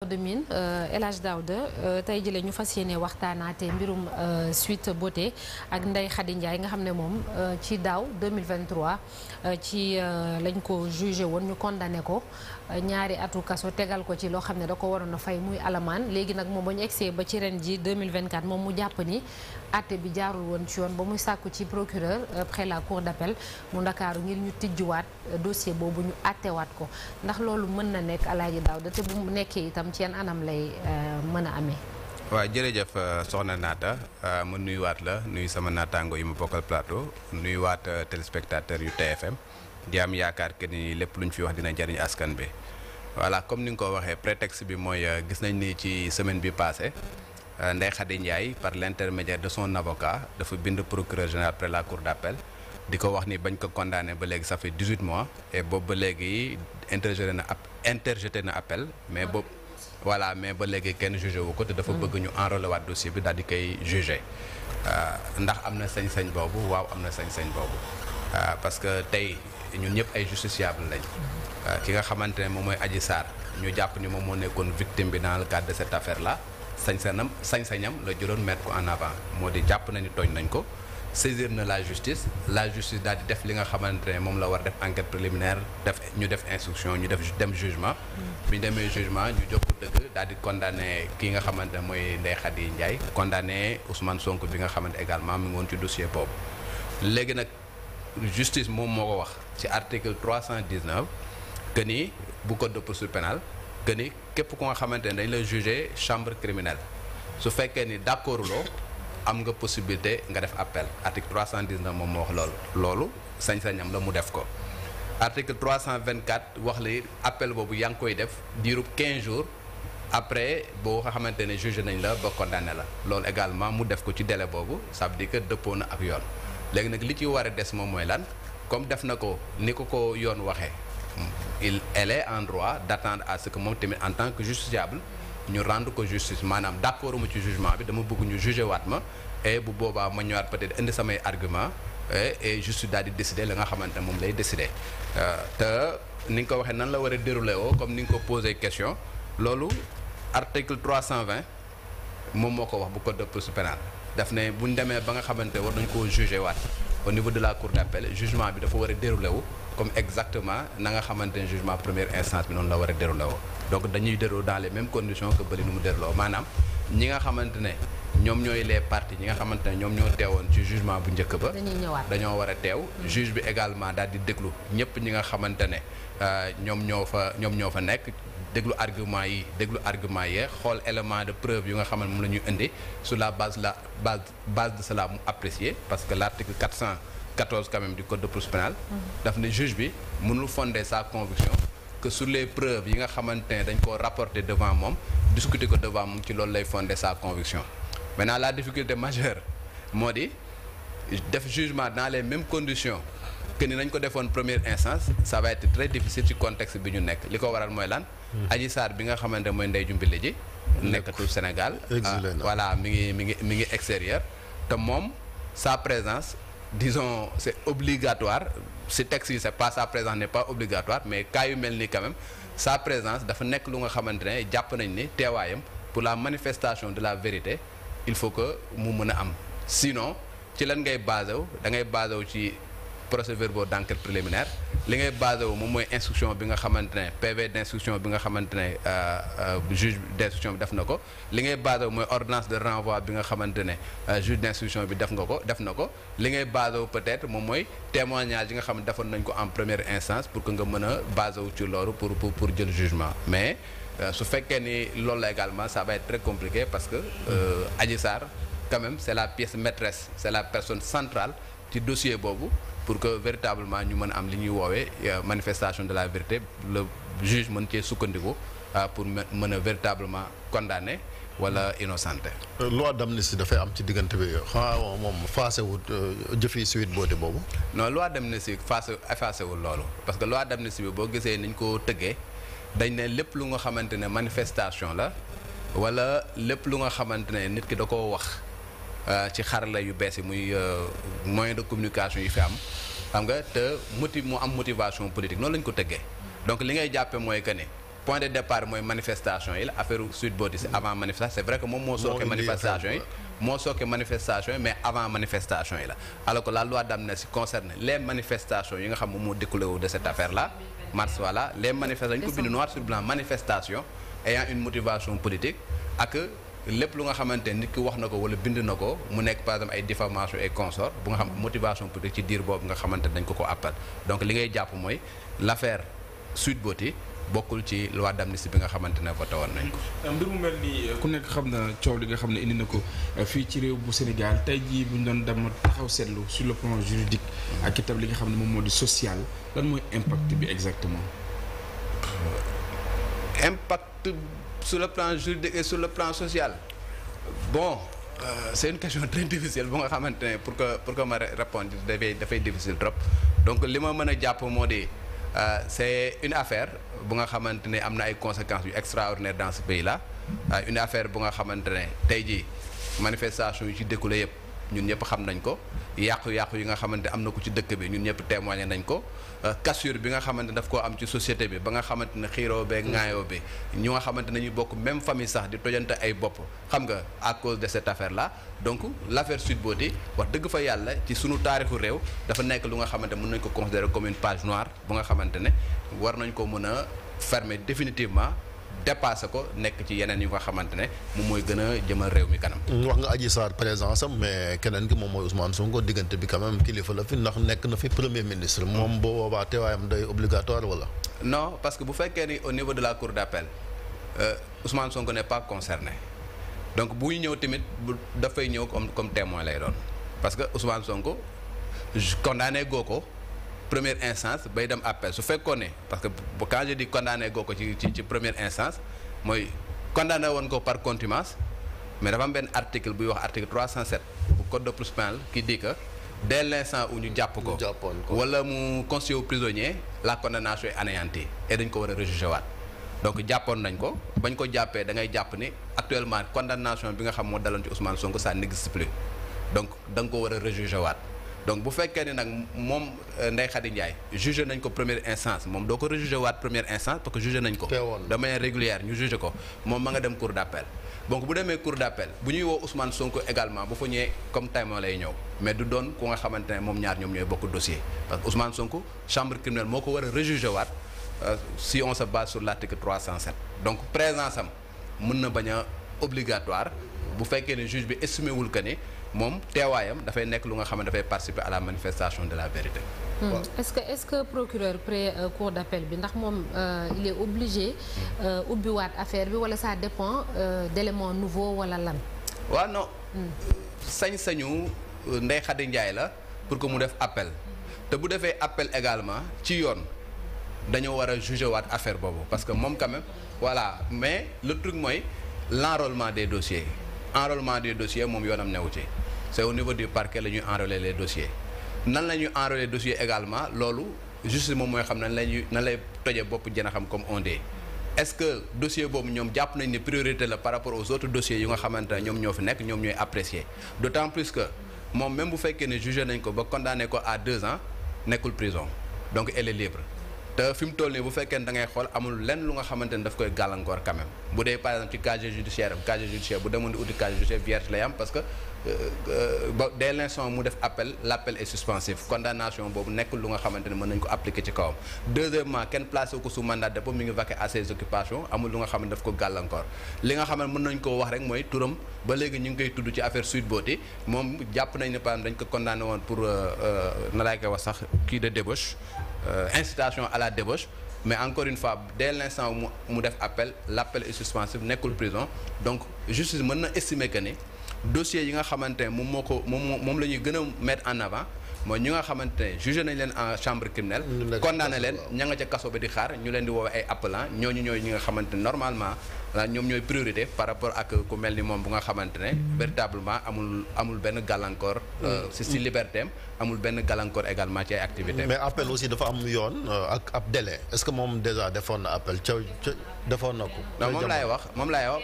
de mine El Hadj Daouda tey jëlee ñu fas yéene waxtaanaate mbirum Sweet Beauté ak Ndeye Khady Ndiaye nga xam ne moom ci daaw 2023 ci lañ ko jugé woon ñu condamné ko ñaari atu kaso tegal ko ci loo xam ne da ko waroon a fay muy alamaan léegi nag moom ba ñu egsee ba ci ren ji 2024 moom mu jàpp ni àtte bi jaarul woon ci yoon ba muy sàkku ci procureur près la cour d'appel mu Ndakaaru ngir ñu tijjuwaat dossier boobu ñu àttewaat ko ndax loolu mën na nekk El Hadj Daouda te bu mu nekkee itam ci yan anam lay mën a amee. waaw jërëjëf soxna Naata ma nuyuwaat la nuyu sama naataango yi ma bokkal plateau nuyuwaat téléspectateur yu TFM di am yaakaar que ni lépp lu ñu fi wax dina jariñ askan bi voilà comme ni nga ko waxee prétexte bi mooy gis nañ ni ci semaine bi passé Ndeye Khady Ndiaye par l'intermédiaire de son avocat dafa bind procureur général près la cour d'appel di ko wax ni bañ ko condamné ba léegi ça fait 18 mois et boobu ba léegi interjeté na appel mais boobu voilà mais ba léegi kenn jugé wu ko te dafa bëgg ñu enrôler waat dossier bi daal di koy jugé ndax am na sañ-sañ boobu waaw am na sañ-sañ boobu parce que tey ñun ñëpp ay justiciable lañ ki nga xamante ne moom mooy Adji Sarr ñu jàpp ni moom moo nekkoon victime bi dans le cadre de cette affaire là sañ-sañam la jëloon mettre ko en avant moo di jàpp na ni tooñ nañ ko saisir na la justice daal di def li nga xamante ne moom la war def enquête préliminaire ñu def instruction ñu def dem jugement bi ñu demee jugement ñu jox ko dëgg daal di condamné kii nga xamante ne mooy Ndeye Khady Ndiaye condamné Ousmane Sonko bi nga xamante également mi ngi woon ci dossier boobu léegi nag justice moom moo ko wax ci article 319 que ni bu code de procédure pénale que ni képp ku nga xamante ne dañ la jugé chambre criminelle su fekkee ni d'accord loo am nga possibilité nga def appel article 319 moom moo wax loolu sañ-sañam la mu def ko article 324 wax li appel boobu yaa ngi koy def diirub 15 jours après boo nga xamante ne jugé nañ la ba condamné la loolu également mu def ko ci délai boobu ça veut dire que dëppoo na ak yoon léegi nag li ci war a des moom mooy lan comme def na ko ni ko yoon waxee elle est en droit d'attendre à ce que moom tamit en tant que justiciable ñu rendre ko justice maanaam d'accord mu ci jugement bi dama bëgg ñu juger waat ma et bu boobaa ma ñëwaat peut-être indi samay argument et justice daal di décider la nga xamante ne moom lay décider te ni nga ko waxee nan la war a dérouler woo comme ni nga ko posé question loolu article 320 moom moo ko wax bu code de procédure pénale daf ne bu ñu demee ba nga xamante war nañu koo juger waat au niveau de la cour d'appel jugement bi dafa war a dérouler wu comme exactement na nga xamante ne jugement première instance bi noonu la war a dérouler woo donc dañuy déroulé dans les mêmes conditions que bëri nu mu déroulé maanaam ñi nga xamante ne ñoom ñooy les parties ñi nga xamante ne ñoom ñoo teewoon ci jugement bu njëkk ba dañoo war a teew juge bi également daal di déglu ñëpp ñi nga xamante ne ñoom ñoo fa nekk déglu argument yi xool élément de preuve yu nga xamante moom la ñuy indi sur la base de cela mu apprécier parce que l'article 414 quand même du code de procédure pénale daf ne juge bi mënul fonder sa conviction que sur les preuves yi nga xamante ne dañ koo rapporter devant moom discuter ko devant moom ci loolu lay fonder sa conviction maintenant la difficulté majeure moo di def jugement dans les mêmes conditions que ni nañ ko defoon première instance ça va être très difficile ci contexte bi ñu nekk li ko waral mooy lan Adji Sarr bi nga xamante mooy Ndeye Jumbile ji nekkatul Sénégal voilà mi ngi extérieur te moom sa présence disons c'est obligatoire si texte yi c'est pas sa présence n'est pas obligatoire mais cas yu mel nii quand même sa présence dafa nekk lu nga xamante ne jàpp nañ ni teewaayam pour la manifestation de la vérité il faut que mu mën a am sinon ci lan ngay basé wu da ngay basé wu ci procès-verbaux d'enquête préliminaire li ngay basé wu moom mooy instruction bi nga xamante ne PV d'instruction bi nga xamante ne juge d'instruction bi def na ko li ngay basé wu mooy ordonnance de renvoi bi nga xamante ne juge d'instruction bi def na ko li ngay basé wu peut-être moom mooy témoignage yi nga xam ne defoon nañ ko en première instance pour que nga mën a basé wu ci loolu pour jël jugement mais su fekkee ni loolu la également ça va être très compliqué parce que Adji Sarr quand même c'est la pièce maîtresse c'est la personne centrale ci dossier boobu pour que véritablement ñu mën a am li ñuy woowee manifestation de la vérité le juge mën cee sukkandiku pour mën a véritablement condamner wala innocenté. loi d'amnistie dafay am ci diggante bi xanaa moom effacé wul jëfi Sweet Beauté boobu. non loi d'amnistie effacé wul loolu parce que loi d'amnistie bi boo gisee niñ ko tëggee dañ ne lépp lu nga xamante ne manifestation la wala lépp lu nga xamante ne nit ki da koo wax. ci xarala yu bees yi muy moyen de communication yi fi am xam nga te mu am motivation politique noonu lañ ko tëggee donc li ngay jàppe mooy que ne point de départ mooy manifestation yi la affaire Sweet Beauté c'est avant manifestation c'est vrai que moom moo sooke manifestation yi mais avant manifestation yi la alors que la loi d'amnistie concerne les manifestations yi nga xam moom moo découlé wu de cette affaire là mars voilà les manifestations dañu ko bind noir sur blanc manifestation ayant une motivation politique ak lépp lu nga xamante nit ki wax na ko wala bind na ko mu nekk par exemple ay diffamation et consort bu nga xam motivation politique ci diir boobu nga xamante dañ ko appel donc li ngay jàpp mooy l'affaire Sweet Beauté bokkul ci loi d'amnistie bi nga xamante ne voté woon nañ ko. mbir mu mel ni ku nekk xam na coow li nga xam ne indi na ko fii ci réew bu Sénégal tey jii bu ñu doon dem taxaw seetlu sur le plan juridique. ak itam li nga xam ne moom moo di social lan mooy impact bi exactement. Impact sur le plan juridique et sur le plan social bon c'est une question très difficile bu nga xamante ne pour que ma répondre dafay difficile trop donc li ma mën a jàpp moo di c'est une affaire bu nga xamante ne am na ay conséquences yu extraordinaires dans ce pays là une affaire bu nga xamante ne tey jii manifestation yu ci découlé yëpp ñun ñëpp xam nañ ko yàqu-yàqu yi nga xamante am na ko ci dëkk bi ñun ñëpp témoigné nañ ko cassure bi nga xamante daf koo am ci société bi ba nga xamante ne xiiroo bee ŋaayoo bi ñu nga xamante ne ñu bokk même famille sax di tojante ay bopp xam nga à cause de cette affaire là donc l'affaire Sweet Beauté wax dëgg fa yàlla ci sunu taarixu réew dafa nekk lu nga xamante mën nañ ko considérer comme une page noire bu nga xamante ne war nañ ko mën a fermer définitivement dépassé ko nekk ci yeneen yu nga xamante ne moom mooy gën a jëmal réew mi kanam. wax nga Adji Sarr présence am mais keneen ki moom mooy Ousmane Sonko diggante bi quand même kilifa la fi ndax nekk na fi premier ministre. moom boo boobaa teewaayam day obligatoire wala. non parce que bu fekkee ni au niveau de la cour d'appel Ousmane Sonko n'est pas concerné donc buy ñëw tamit dafay ñëw comme témoin lay doon parce que Ousmane Sonko condamné goo ko. première instance bay dem appel su fekkoon ne parce que quand je dis condamné goo ko ci première instance mooy condamné woon ko par contumace mais dafa am benn article buy wax article 307 bu code de procédure pénale qui dit que dès l'instant où ñu jàpp ko wala mu constitué prisonnier la condamnation est anéantie et dañ ko war a rejuger waat donc jàppoon nañ ko bañ ko jàppee da ngay jàpp ni actuellement condamnation bi nga xam moo daloon ci Ousmane Sonko ça n'existe plus donc da nga ko war a rejuger waat donc bu fekkee ne nag moom Ndeye Khady Ndiaye jugé nañ ko première instance moom doo ko rejugé waat première instance parce que jugé nañ ko de manière régulière ñu jugé ko moom ma nga dem cour d'appel donc bu demee cour d'appel bu ñuy woo Ousmane Sonko également bu fa ñëwee comme témoin lay ñëw mais du doon ku nga xamante ne moom ñaar ñoom ñooy bokk dossier parce que Ousmane Sonko chambre criminelle moo ko war a rejugé waat si on se base sur l'article 307 donc présence am mën na bañ a obligatoire bu fekkee ne juge bi estimé wul que ne moom teewaayam dafay nekk lu nga xam ne dafay participer à la manifestation de la vérité. est-ce que procureur près cour d'appel bi ndax moom il est obligé ubbiwaat affaire bi wala ça dépend d'éléments nouveaux wala lan. waaw non. sañ-sañu Ndeye Khady Ndiaye la pour que mu def appel te bu defee appel également ci yoon dañoo war a juger waat affaire boobu parce que moom quand même voilà mais le truc mooy l'enrôlement des dossiers. enrôlement des dossiers moom yoonam newu ci c'est au niveau du parquet la ñuy enrôler les dossiers nan la ñuy enrôler dossiers également loolu justice moom mooy xam nan lay tojee bopp jën a xam comme on dit est-ce que dossier boobu ñoom jàpp nañ ne priorité la par rapport aux autres dossiers yu nga xamante ne ñoom ñoo fi nekk ñoom ñooy apprécier d'autant plus que moom même bu fekkee ne jugé nañ ko ba condamné ko à 2 ans nekkul prison donc elle est libre te fi mu toll nii bu fekkee ne da ngay xool amul lenn lu nga xamante ne daf koy gàllankoor quand même bu dee par exemple ci casier judiciaire bu demoon di uti casier judiciaire vierge lay am parce que ba dès l'instant mu def appel l'appel est suspensif condamnation boobu nekkul lu nga xamante ne mën nañ ko appliquer ci kawam deuxièmement kenn placé ko sous mandat de dépôt mi ngi vaquer à ses occupations amul lu nga xam ne daf ko gàllankoor li nga xam ne mën nañ koo wax rek mooy turam ba léegi ñu ngi koy tudd ci affaire Sweet Beauté moom jàpp nañ ne par exemple dañ ko condamné woon pour na laay koy wax sax kii de débauche incitation à la débauche mais encore une fois dès l'instant mu def appel l'appel est suspensif nekkul prison donc justice mën na estimer que ni dossier yi nga xamante ne moom la ñuy gën a mettre en avant mooy ñi nga xamante ne jugé nañ leen en chambre criminelle condamné leen ña nga ca kaso ba di xaar ñu leen di woowee ay appelants ñooñu ñooy ñi nga xamante ne normalement ñoom ñooy priorité par rapport ak ku mel ni moom bu nga xamante ne véritablement amul benn gàllankoor si liberté am amul benn gàllankoor également ci ay activités. mais appel aussi dafa am yoon ak ab délai est-ce que moom déjà defoon na appel ca defoon na ko. non moom laay wax.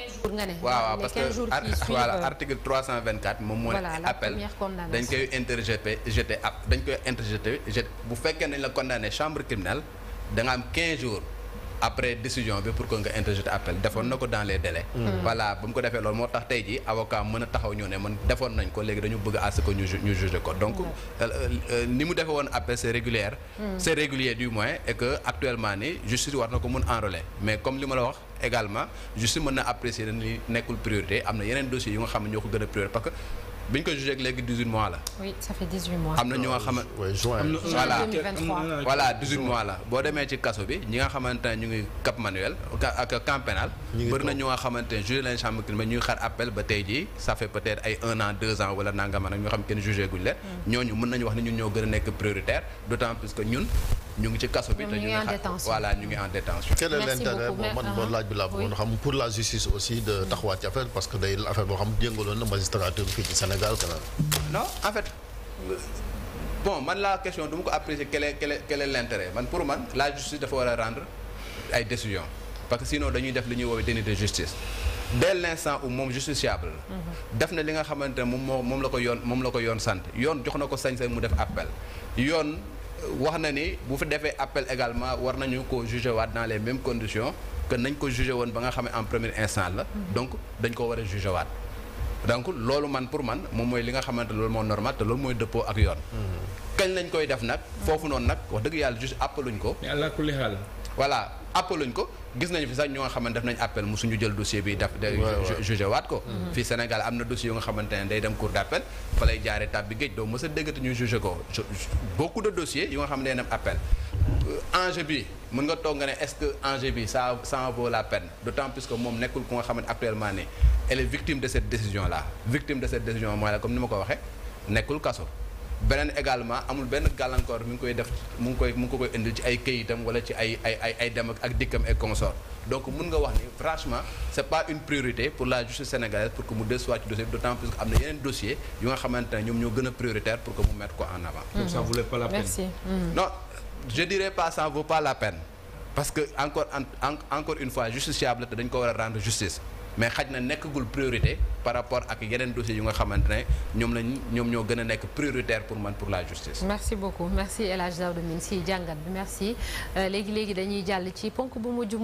waaw parce que voilà article 324 moom moo ne appel dañ koy interjeté bu fekkee nañ la condamné chambre criminelle da nga am 15 jours après décision bi pour que nga interjeter appel defoon na ko dans les délais. voilà ba mu ko defee loolu moo tax tey jii avocat mën a taxaw ñëw ne man defoon nañ ko léegi dañu bëgg à ce que ñu juger ko donc ni mu defee woon appel c'est régulier du moins et que actuellement ni justice war na ko mën enrôler mais comme li ma la wax également justice mën na apprécier ni nekkul priorité am na yeneen dossiers yu nga xam ne ñoo ko gën a priorité parce que biñ ko jugé léegi 18 mois la. oui ça fait 18 mois. am na ñu nga xamante voilà 18 mois la boo demee ci kaso bi ñi nga xamante ne ñu ngi Cap Manuel ak camp pénal bëri na ñu nga xamante ne jugé lañ chambre criminelle ñuy xaar appel ba tey jii ça fait peut-être ay 1 an 2 ans wala nangama nag ñoo xam kenn jugé guñ leen ñooñu mën nañu wax ne ñun ñoo gën a nekk prioritaire d'autant plus que ñun ñu ngi ci kaso bi te ñu ngi voilà ñu ngi en détention. quel est l'intérêt man laaj bi laa bëggoon xam pour la justice aussi de taxawaat ci affaire parce que day affaire boo xam jëngaloon na magistrature fii ci Sénégal quand même. non en fait bon man la question du ma ko apprécier quel est l'intérêt man pour man la justice dafa war a rendre ay décisions parce que sinon dañuy def li ñuy woowee déni de justice dès l'instant où moom justiciable la def na li nga xamante ne moom la ko yoon sant yoon jox na ko sañ-sañ mu def appel yoon wax na ni bu fi defee appel également war nañu ko juger waat dans les mêmes conditions que nañ ko juger woon ba nga xam ne en premier instant la donc dañ ko war a juger waat donc loolu man pour man moom mooy li nga xamante loolu moo normal te loolu mooy dëppoo ak yoon kañ lañ koy def nag foofu noonu nag wax dëgg yàlla juste appeluñ ko mais àla kulli xaal voilà appeluñ ko gis nañu fi sax ñoo nga xamante def nañ appel musuñu jël dossier bi def jugé waat ko fii Sénégal am na dossier yu nga xamante ne day dem cour d'appel fa lay jaaree tab bi géej doo mës a déggati ñu jugé ko beaucoup de dossiers yu nga xam ne day dem appel enjeu bi mën nga toog nga ne est-ce que enjeu bi ça vaut la peine d'autant plus que moom nekkul ku nga xamante actuellement ni elle est victime de cette décision là victime de cette décision mooy la comme ni ma ko waxee nekkul kaso beneen également amul benn gàllankoor mi ngi koy def mu ngi ko koy indil ci ay këyitam wala ci ay dem ak dikkam et consort donc mun nga wax ni franchement c'est pas une priorité pour la justice sénégalaise pour que mu dellusiwaat ci dossier bi d'autant plus que am na yeneen dossier yu nga xamante ne ñoom ñoo gën a prioritaire pour que mu mettre ko en avant. donc ça vaut pas la peine. Merci. non je dirais pas ça vaut pas la peine parce que encore une fois justiciable te dañ ko war a rendre justice. mais xaj na nekkagul priorité par rapport ak yeneen dossiers yu nga xamante ne ñoom ñoo gën a nekk prioritaire pour man pour la justice. merci beaucoup merci El Hadj Daouda Mine si jàngat bi merci léegi dañuy jàll ci ponk bu mujj.